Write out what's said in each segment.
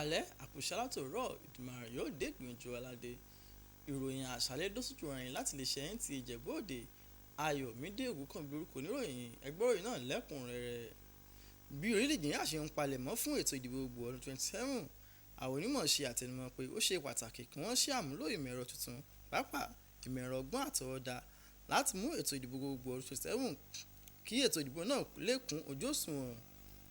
Ẹ̀kálẹ́ àkùṣe látòórọ̀ Èdùmàrè yóò dé ìgbìyànjú aládé. Ìròyìn àṣálẹ́ dóṣùjù rìn láti lè ṣe NTA Ìjẹ̀bú Òde. Ayọ̀mídé Ògúnkànmí lórúkọ oníròyìn ẹgbẹ́ ìròyìn náà lẹ́kùnrẹ́rẹ́. Bí orílẹ̀-èdè Nàìjíríà ṣe ń palẹ̀mọ́ fún ètò ìdìbò gbogbogbò ọdún 27, àwọn onímọ̀ ṣe àtẹnumọ́ pé ó ṣe pàtàkì kí wọ́n ṣe àmúlò ìmọ̀ ẹ̀rọ tuntun, pàápàá ìmọ̀ ẹ̀rọ ọgbọ́n àtọwọ́dá láti mú ètò ìdìbò gbogbogbò ọdún 27 kí ètò ìdìbò náà lè kún ojú òṣùwọ̀n.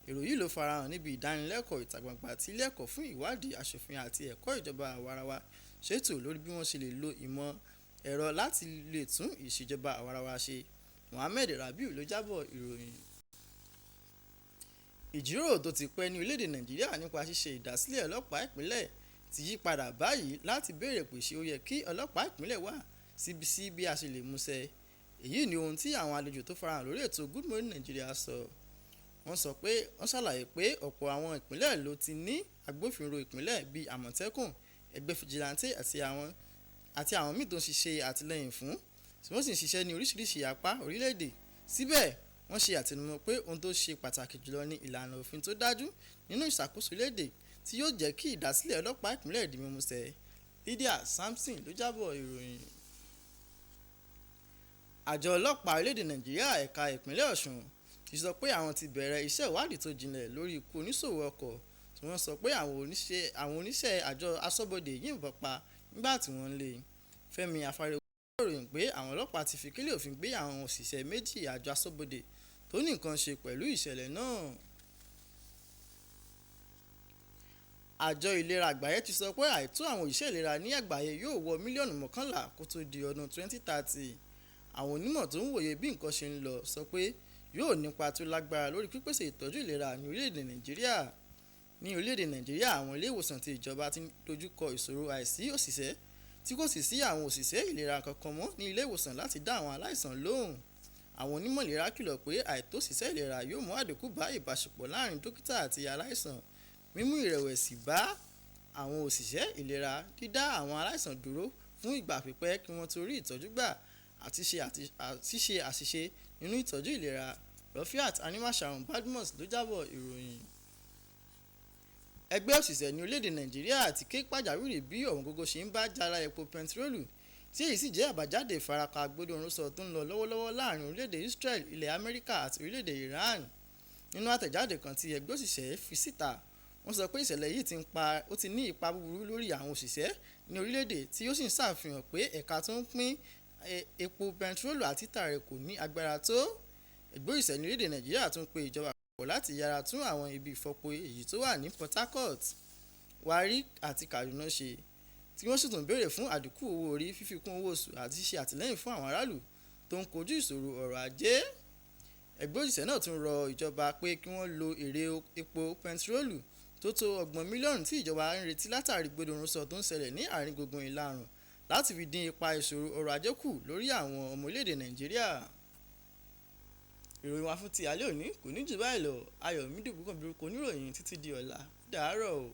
Èrò yìí ló farahàn níbi ìdánilẹ́kọ̀ọ́ ìta gbangba tí Ilé Ẹ̀kọ́ fún Ìwádìí Aṣòfin àti Ẹ̀kọ́ Ìjọba Àwarawa ṣètò lórí bí wọ́n ṣe lè lo ìmọ̀ ẹ̀rọ láti lè tún ìṣèjọba àwarawa ṣe. Mohammed Rabiu ló jábọ̀ ìròyìn. Ìjíròrò tó ti pẹ́ ní orílẹ̀-èdè Nàìjíríà nípa ṣíṣe ìdásílẹ̀ ọlọ́pàá ìpínlẹ̀ ti yí padà báyìí láti béèrè pé ṣé ó yẹ kí ọlọ́pàá ìpínlẹ̀ wà sí bí a ṣe lè múṣẹ. Èyí ni ohun tí àwọn àlejò tó farahàn lórí ètò Good Morning Nigeria sọ. Wọ́n sọ pé wọ́n ṣàlàyé pé ọ̀pọ̀ àwọn ìpínlẹ̀ ló ti ní agbófinró ìpínlẹ̀ bíi Àmọ̀tẹ́kùn, ẹgbẹ́ Fìjìláńtẹ́ àti àwọn míì tó ń ṣiṣẹ́ àtìlẹ́yìn fún, tí wọ́n sì ń ṣiṣẹ́ ní oríṣiríṣi apá orílẹ̀-èdè. Síbẹ̀, wọ́n ṣe àtẹnumọ́ pé ohun tó ṣe pàtàkì jùlọ ni ìlànà òfin tó dájú nínú ìṣàkóso orílẹ̀-èdè tí yóò jẹ́ kí ìdásílẹ̀ ọlọ́pàá ìpínlẹ̀ di mímúṣẹ. Lydia Samson ló jábọ̀ ìròyìn. Àjọ ọlọ́pàá orílẹ̀-èdè Nàìjíríà ẹ̀ka ìpínlẹ̀ Ọ̀ṣun ti sọ pé àwọn ti bẹ̀rẹ̀ iṣẹ́ ìwádìí tó jinlẹ̀ lórí ikú oníṣòwò ọkọ̀ tí wọ́n sọ pé àwọn oníṣẹ́ àjọ aṣọ́bodè yìnbọn pa nígbà tí wọ́n ń lé e. Fẹ́mi Afárẹ́wò ròyìn pé àwọn ọlọ́pàá ti fi kélé òfin gbé àwọn òṣìṣẹ́ méjì àjọ aṣọ́bodè tó ní nǹkan ṣe pẹ̀lú ìṣẹ̀lẹ̀ náà. Àjọ Ìlera Àgbáyé ti sọ pé àìtó àwọn òṣìṣẹ́ ìlera ní àgbáyé yóò wọ mílíọ̀nù 11 kó tó di ọdún 2030. Àwọn onímọ̀ tó ń wòye bí nǹkan ṣe ń lọ sọ pé yóò nípa tó lágbára lórí pípèsè ìtọ́jú ìlera ní orílẹ̀-èdè Nàìjíríà. Ní orílẹ̀-èdè Nàìjíríà, àwọn ilé ìwòsàn ti ìjọba ti ń dojú kọ ìṣòro àìsí òṣìṣẹ́ tí kò sì sí àwọn òṣìṣẹ́ ìlera kankan mọ́ ní ilé ìwòsàn láti dá àwọn aláìsàn lóhùn. Àwọn onímọ̀ ìlera kìlọ̀ pé àìtó òṣìṣẹ́ ìlera yóò mú àdínkù bá ìbáṣepọ̀ láàárín dókítà àti aláìsàn, mímú ìrẹ̀wẹ̀sì bá àwọn òṣìṣẹ́ ìlera, dídá àwọn aláìsàn dúró fún ìgbà pípẹ́ kí wọ́n tó rí ìtọ́jú gbà àti ṣíṣe àṣìṣe nínú ìtọ́jú ìlera. Rufiat Animashaun Badmus ló jábọ̀ ìròyìn. Ẹgbẹ́ òṣìṣẹ́ ní orílẹ̀-èdè Nàìjíríà ti ké pàjáwìrì bí ọ̀wọ́ngógó ṣe ń bá jálá epo bẹntiróòlù tí èyí sì jẹ́ àbájáde ìfarakàn agbódòrúnsọ tó ń lọ lọ́wọ́lọ́wọ́ láàrin orílẹ̀-èdè Israel, ilẹ̀ Amẹ́ríkà àti orílẹ̀-èdè Iran. Nínú àtẹ̀jáde kan tí ẹgbẹ́ òṣìṣẹ́ fi síta, wọ́n sọ pé ìṣẹ̀lẹ̀ yìí ti ní ipa búburú lórí àwọn òṣìṣẹ́ ní orílẹ̀-èdè tí ó sì ń ṣàfihàn pé ẹ̀ka tó ń pín epo bẹntiróòlù àti títà rẹ̀ kò ní agbára tó. Ẹgbẹ́ òṣìṣẹ́ ní orílẹ̀-èdè Nàìjíríà tún pe ìjọba àpapọ̀ láti yára tún àwọn ibi ìfọpo èyí tó wà ní Port Harcourt, Warri àti Kaduna ṣe, tí wọ́n sì tún béèrè fún àdínkù owó orí, fífikún owó oṣù àti ṣíṣe àtìlẹ́yìn fún àwọn aráàlú tó ń kojú ìṣòro ọrọ̀ ajé. Ẹgbẹ́ òṣìṣẹ́ náà tún rọ ìjọba pé kí wọ́n lo èrè epo bẹntiróòlù tó tó ọgbọ̀n mílíọ̀nù tí ìjọba ń retí látàrí gbódòrúnsọ tó ń ṣẹlẹ̀ ní àárín gbùngbùn ìlà oòrùn láti fi dín ipa ìṣòro ọrọ̀ ajé kù lórí àwọn ọmọ orílẹ̀-èdè Nàìjíríà. Ìròyìn wa fún ti alẹ́ òní kò ní jù báyìí lọ. Ayọ̀mídé Ògúnkànmí lórúkọ oníròyìn títí di ọ̀la. Ó dàárọ̀ o.